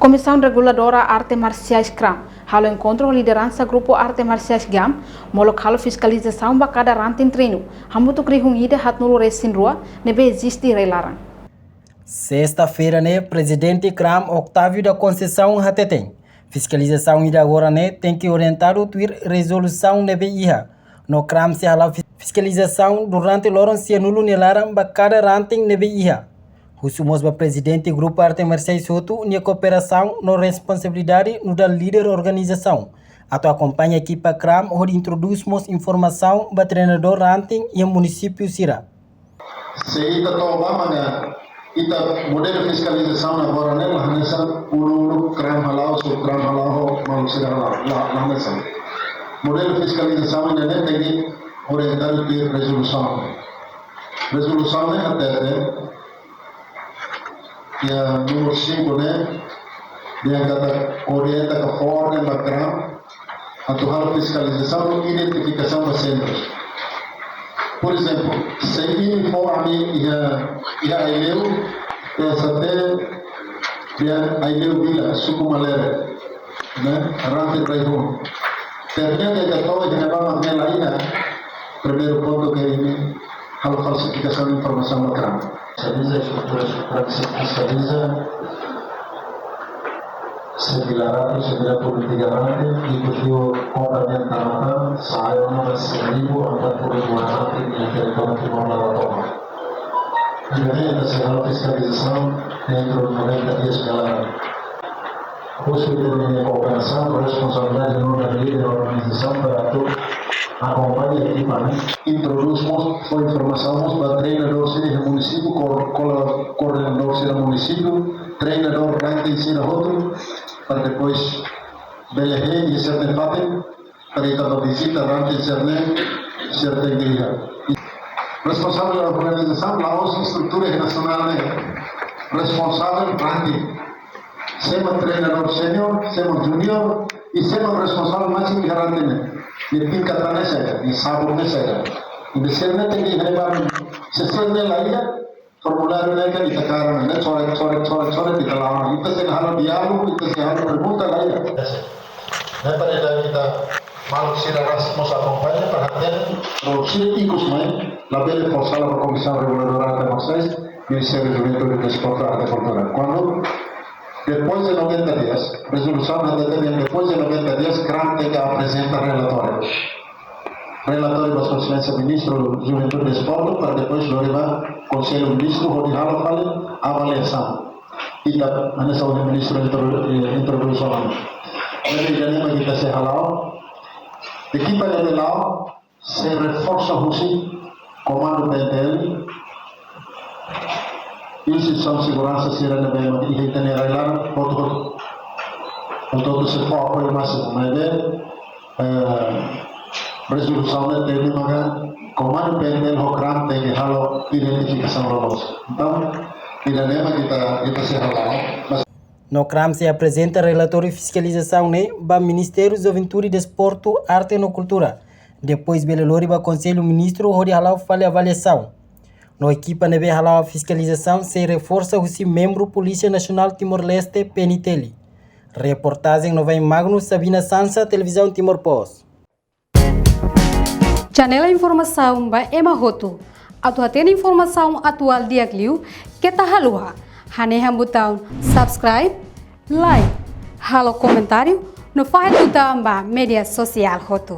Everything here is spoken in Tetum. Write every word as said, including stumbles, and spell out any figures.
Komisaun Reguladora Arte Marsiais, KRAM, halo enkontru ho lideransa Grupu Arte Marsiais GAM, molok halo fiskalizasaun ba kada ranting treinu, hamutuk rihun ida haatnulu-resin-rua ne'ebé eziste iha rai-laran. Sesta-feira ne'e, Prezidente KRAM, Octávio da Conceição, hateten, fiskalizasaun ida agora ne'e tenke orientadu tuir rezolusaun ne'ebé iha, no KRAM sei hala'o fis-, fiskalizasaun durante loron sianulu nia laran ba kada ranting ne'ebé iha. Husu mós ba prezidente Grupu Arte Marsiais hotu nia kooperasaun no responsabilidade nu'udar líder organizasaun, atu akompaña ekipa KRAM hodi introdús mós informasaun ba treinadór ranting iha munisípiu sira. Se ita to'o ba maka ita modelu fiskalizasaun agora ne'e la hanesan uluk-uluk KRAM hala'o, só KRAM hala'o, maluk sira hala'o, la, la hanesan. Modelu fiskalizasaun ida-ne'e tenke orientadu tuir rezolusaun. Rezolusaun ne'e hatete, iha númeru cinco ne'e, dehan katak orienta ka fó orden ba KRAM atu halo fiskalizasaun no identifikasaun ba sentrus. Por ezemplu, se imi fó ami iha, iha Aileu, iha sate, iha Aileu Vila, suku Malere, ne'e, ranting rihun. Ternyata ita to'o iha ne'ebá mak ne'e la iha, primeiru pontu ke imi halo falsifikasaun informasaun ba KRAM. Fiskaliza, estrutura estrutura que se fiskaliza, se bila ratus, se bila puluh tiga ranting, ikus liu kota nian tamatan, sa'e ona ba seribu empat puluh dua ranting iha territóriu Timor Leste tomak. Ida-ne'e ita sei halo fiskalizasaun dentro de noventa dias ka laran. Husu ita-nia kooperasaun, responsabilidade no líder organizasaun para atu akompaña ekipa ne'e. Introdús mós, fó informasaun mós ba treinadór sira iha munisípiu, ko-, ko-, koordenadór sira munisípiu, treinadór ranting sira hotu, para depois bele hein iha sira-nia fatin, para ita bá vizita ranting sira-ne'e, sira tenke iha. Responsavel organizasaun, la'ós estrutura nasionál ne'e. Responsavel ranting. Sé mak treinadór senior, sé mak junior, i sé mak responsavel másimu iha ranting ne'e. Nia tingkat ne'e saida, nia sabuk ne'e saida. Entaun sira-ne'e tenke iha ne'ebá, se sira-ne'e la iha, formuláriu ne'e kan ita kaer ne'e, coret, coret, coret, coret, ita la'o. Ita sei halo diálogu, ita sei halo pergunta, la iha. Ne'e para ita, ita maluk sira rasik mós akompaña para hatene, no sira ikus mai, labele fó sala ba Komisaun Reguladora Arte Marsiais, Ministériu Juventude, Desportu, Arte, Kultura. Kuandu, depois de noventa dias, rezolusaun hatete dehan depois de noventa dias, KRAM tenke aprezenta relatóriu. Relatóriu ba Sua Exelénsia Ministru Juventude, Desportu, para depois lori ba Konsellu Ministru hodi halo fali avaliasaun. Ita, hanesan ohin ministru intro-, eh, introdús ona. Ne'ebé ida-ne'e mak ita sei hala'o. Ekipa ne'ebé la'o sei reforsa husi Komandu PNTL, instituisaun seguransa sira ne'ebé mak iha ita-nia rai-laran, hotu-hotu. Hotu-hotu sei fó apoiu másimu, maibé, eh, rezolusaun ne'e temi maka Komandu PNTL ho KRAM tenke halo identifikasaun loloos. Entaun, ida-ne'e mak ita, ita sei hala'o. Mas no KRAM sei aprezenta relatóriu fiskalizasaun ne'e ba Ministériu Juventude, Desportu, Arte no Kultura. Depois bele lori ba Konsellu Ministru hodi hala'o fali avaliasaun. No ekipa ne'ebé hala'o fiskalizasaun sei reforsa husi membru Polísia Nasionál Timor-Leste, PNTL. Reportajen Novain Magno, Sabina Sansa, Televizaun Timor Post. Janela informasaun ba ema hotu. Atu hatene informasaun atuál di'ak liu, keta haluha hanehan butaun subscribe, like, halo komentáriu, no fahe tutan ba média sosiál hotu.